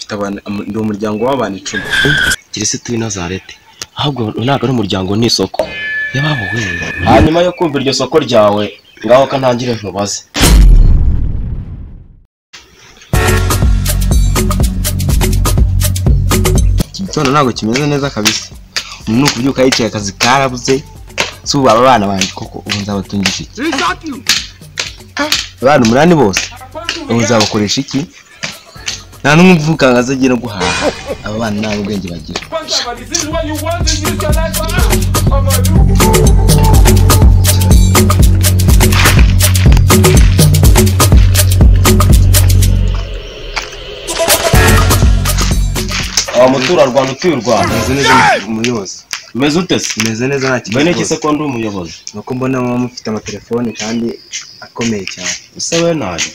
Mfite abantu, ndi umuryango w'abantu 10. Kirisitu w'i Nazareti. Ahubwo ntabwo ari umuryango, ni isoko. Yababo we. Hanyuma yo kumva iryo soko ryawe, ngaho ka ntangire nkubaze. Iki gitondo ntabwo kimeze neza kabisa. Umuntu ni ukubyuka yicaye, akazi karabuze. Si ubu aba bana banjye koko ubu nzabatungisha iki? Abana 8 bose ubu nzabakoresha iki? Nta n'umwe uvuka ngo aze agere guhaha. Aba bana nta ubwenge bagira. Aba muturarwanda utuye u Rwanda. Meze neza umuyobozi. Umeze ute se? Meze neza nta kibazo. Mbone iki se ko ndi umuyobozi? Nuko mbona muba mufite amatelefone kandi akomeye cyane. Ese we nayo?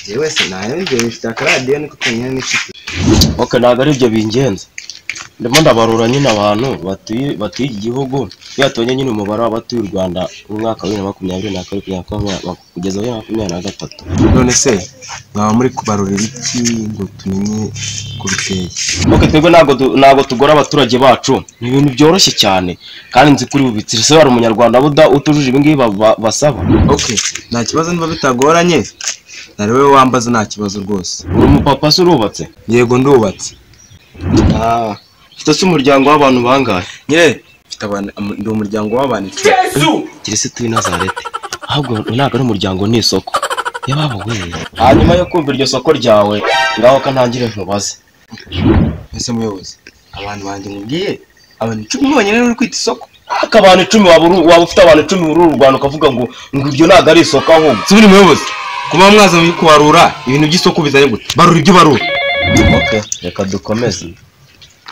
Jewe se nayo ibyo bifite akaradiyo niko konyine n'inshuti. Okay, ntabwo ari ibyo bingenza. Ndimo ndabarura nyine abantu batuye iki gihugu. Iyo tubonye nyine umubare w'abatuye u Rwanda mu mwaka wa 2022 kugeza 2023. None se mwaba muri kubarurira iki ngo tumenye ko biteye? Okay, twebwe ntabwo tugora abaturage bacu. Ni ibintu byoroshye cyane kandi nzi kuri bubitsire. Se wari umunyarwanda buda utujuje ibi ngibi basaba. Okay, nta kibazo niba bitagoranye. Nari wewe wambaza nta kibazo rwose. Uri umupapa se urubatse? Yego ndubatse. Ufite se umuryango w'abantu bangahe? Nyine mfite abantu, ndi umuryango w'abantu 10. Kirisitu w'i Nazareti. Ahubwo ntabwo ari umuryango, ni isoko. Yababo we. Hanyuma yo kumva iryo soko ryawe, ngaho ka ntangire nkubaze. Ese muyobozi, abantu banjye mubwiye abantu 10 bonyine uri kwita isoko? Aka abantu 10 waba ufite abantu 10 muri uru Rwanda ukavuga ngo ibyo ntabwo ari isoko ahubwo. Si buri muyobozi, kuba mwaza muri kubarura ibintu by'isoko bizanye gute? Barura ibyo barura. Okay, reka dukomeze.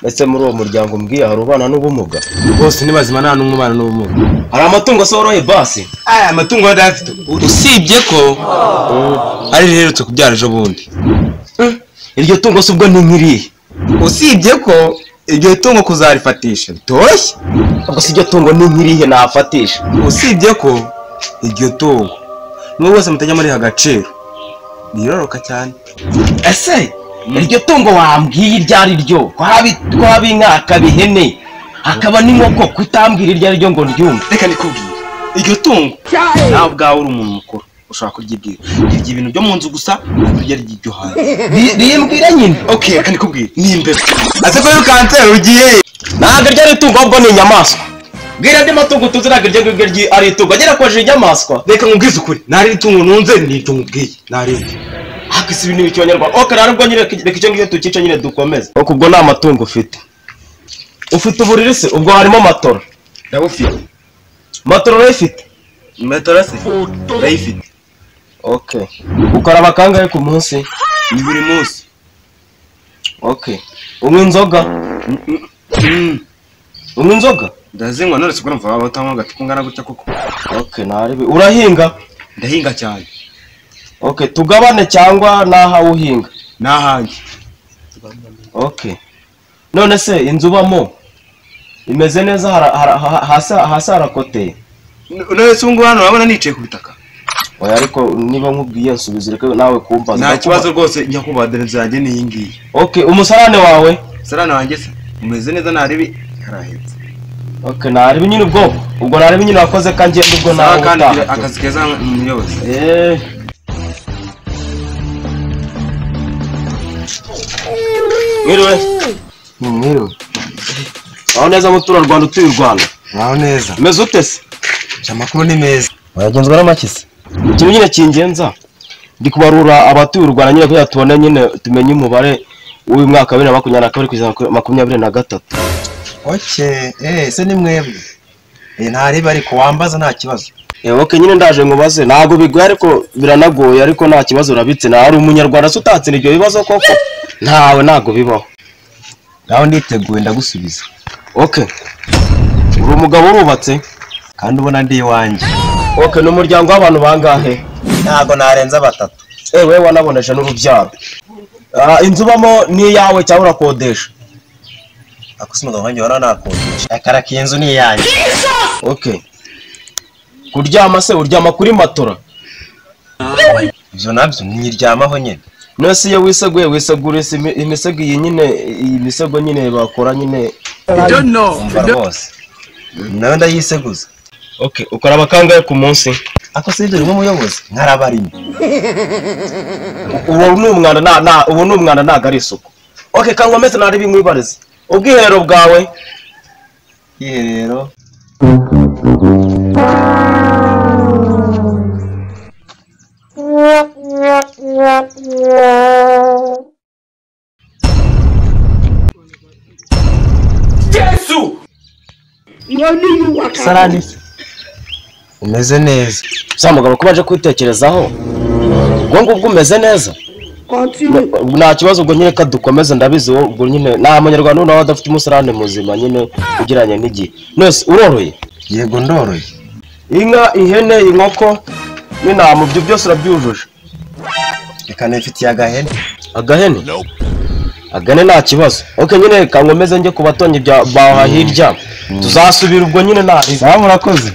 Ndetse muri uwo muryango mbwiye hari ubana n'ubumuga. Bose ni bazima nta n'umwe ubana n'ubumuga. Hari amatungo se woroye basi? Aya amatungo ndayafite. Usibye ko ari riherutse kubyara ejo bundi. Iryo tungo se ubwo ni nkirihe? Usibye ko iryo tungo kuzarifatisha bitoroshye. Ubwo se iryo tungo ni nkirihe nafatisha? Usibye ko iryo tungo mwe bose mutajya muri agaciro biroroka cyane. Ese iryo tungo wambwiye iryo ari ryo? Kwaba inka, hakaba ihene, hakaba n'inkoko, kutambwira iryo ari ryo ngo ndyumve. Reka nikubwire, iryo tungo nawe ubwawe uri umuntu mukuru ushobora kuryibwira. Rirya ibintu byo mu nzu gusa, ntabwo rirya ibyo hanze. Rimbwira nyine. Okay, reka nikubwire, ni imbeba. Ase ko kanseri ugiye? Ntabwo iryo ari itungo ahubwo ni inyamaswa. Bwira andi matungo tuzi ntabwo iryo ngiryo ari itungo. Agera kwaje inyamaswa. Reka nkubwize ukuri, nari itungo nunze ni iryo nkubwiye, narindi. Ariko si ibintu by'Abanyarwanda. Okay, ntabwo nyine reka icyo ngicyo tukice nyine dukomeze. Okay, ubwo nta matungo ufite. Ufite uburiri se? Ubwo harimo matora. Ndabufite. Matora urayifite? Matora se? Ndayifite. Okay. Ukaraba kangahe ku munsi? Ni buri munsi. Okay. Unywa inzoga? Unywa inzoga? Ndazinywa none se ko numva batanywa agacupa ngana gutya koko. Okay, naribi. Urahinga? Ndahinga cyane. Okay, tugabane cyangwa naha uhinga? Nahanjye. Okay. None se inzu ubamo imeze neza? Hasi harakoteye? None se ubu hano urabona nicaye ku bitaka? Oya, ariko niba nkubwiye nsubiza ureke nawe kumbaza. Nta kibazo rwose nyakubahwa, dore yanjye ni iyi ngiyi. Okay, umusarane wawe? Umusarane wanjye se umeze neza naribi karahetse. Okay, naribi nyine ubwo. Ubwo naribi nyine wakoze kangenda ubwo nawe utaha. Akazi keza umuyobozi. Mwiriwe. Mwiriwe. Aho neza muturarwanda utuye u Rwanda. Aho neza. Umeze ute se? Amakuru ni meza. Wagenzwa n'amaki se? Ikintu nyine kingenza ndi kubarura abatuye u Rwanda nyine kugira tubone nyine tumenye umubare w'uyu mwaka wa 2022 kugeza 2023. Okay, se ni mwebwe. Ntariba ariko wambaza nta kibazo. Okay, nyine ndaje nkubaze. Ntabwo bigoye ariko biranagoye, ariko nta kibazo urabitse. Na hari umunyarwanda se utatse ibyo bibazo koko? Ntawe, ntabwo bibaho. Naho nditeguye ndagusubiza. Okay. Uri umugabo urubatse kandi ubona ndi iwanjye. Okay, ni umuryango w'abantu bangahe? Ntago narenza 3. Wewe wanaboneje n'urubyaro. Inzu ubamo ni iyawe cyangwa urakodesha? Ako si umugabo wanjye wana nakodesha. Akaraka inzu ni iyanjye. Okay. Kuryama se uryama kuri matora? Ibyo nabyo nyiryamaho nyine. Nose iyo wiseguye wisegura imisego iyi nyine, iyi misego nyine bakora nyine. I don't know. Umva rwose. Nawe ndayiseguza. Okay, ukaraba kangahe ku munsi? Ako si ibyo rimwe muyobozi, nkaraba rimwe. Uwo ni umwanda na uwo ni umwanda ntago ari isuku. Okay, kangwa mese nari bimwibarize. Ubwiherero bwawe? Iherero. Yesu! Sarani umeze neza. Sa mugabo ko baje kwitekerezaho ubwo ngubwo umeze neza. Nta kibazo ubwo nyine kadukomeze ndabizi ubwo nyine nta munyarwanda nawe adafite umusarane muzima nyine ugiranye n'igihe. Nose uroroye? Yego ndoroye. Inka, ihene, inkoko n'intama ibyo byose urabyujuje? Reka nifitiye agahene. Agahene? Agahene nta kibazo. Okay nyine kankomeze njye ku batonyi baha hirya. Tuzasubira ubwo nyine nta. Sawa murakoze.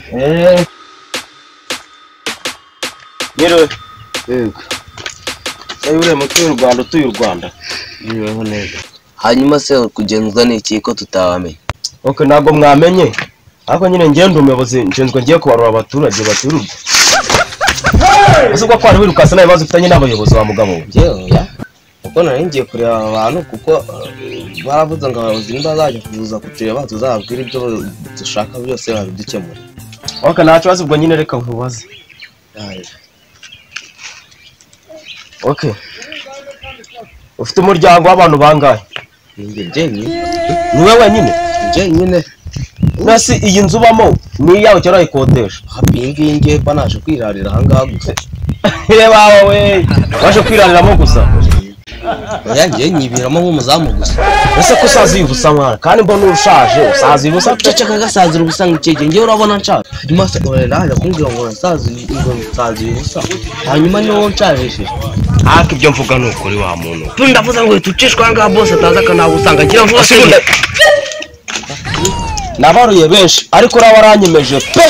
Nyiriwe. Yego. Uriya mutuye u Rwanda utuye u Rwanda. Niweho neza. Hanyuma se kugenzwa n'iki ko tutabamenye? Okay ntabwo mwamenye. Ariko nyine ngende umuyobozi nshinzwe ngiye kubarura abaturage batuye u Rwanda. Ese ubwo kwari wirukasa nta bibazo ufitanye n'abayobozi wa mugabo? Njyewe oya. Kuko nari ngiye kureba abantu kuko baravuze ngo abayobozi ntibazajya kuza kutureba tuzababwira ibyo dushaka byose babidukemura. Okay nta kibazo ubwo nyine reka nkubaze. Okay. Ufite umuryango w'abantu bangahe? Ninjye njyenyine. Ni wowe wenyine? Njyenyine. Nasi iyi nzu ubamo ni iyawe cyangwa urayikodesha? Hapi iyi ngiyi ngiye mba naje kwirarira aha ngaha gusa. Reba wowe waje kwirariramo gusa. Oya ngiye nyibiramo nk'umuzamu gusa. Ese ko usaziye ubusa mwana kandi mbona ushaje usaziye ubusa? Ceceka gasazira ubusa nk'ikege ngiye urabona nshaje. Hanyuma se uraraje kumbwira ngo nasaziye ngo nsaziye ubusa. Hanyuma ni wowe nshajishije. Ariko ibyo mvuga ni ukuri wa muntu. Tu ndavuze ngo tucishwa ngaha bose ataza akanagusanga ngira vuba se. Nabaruye benshi ariko urabaranyemeje pe.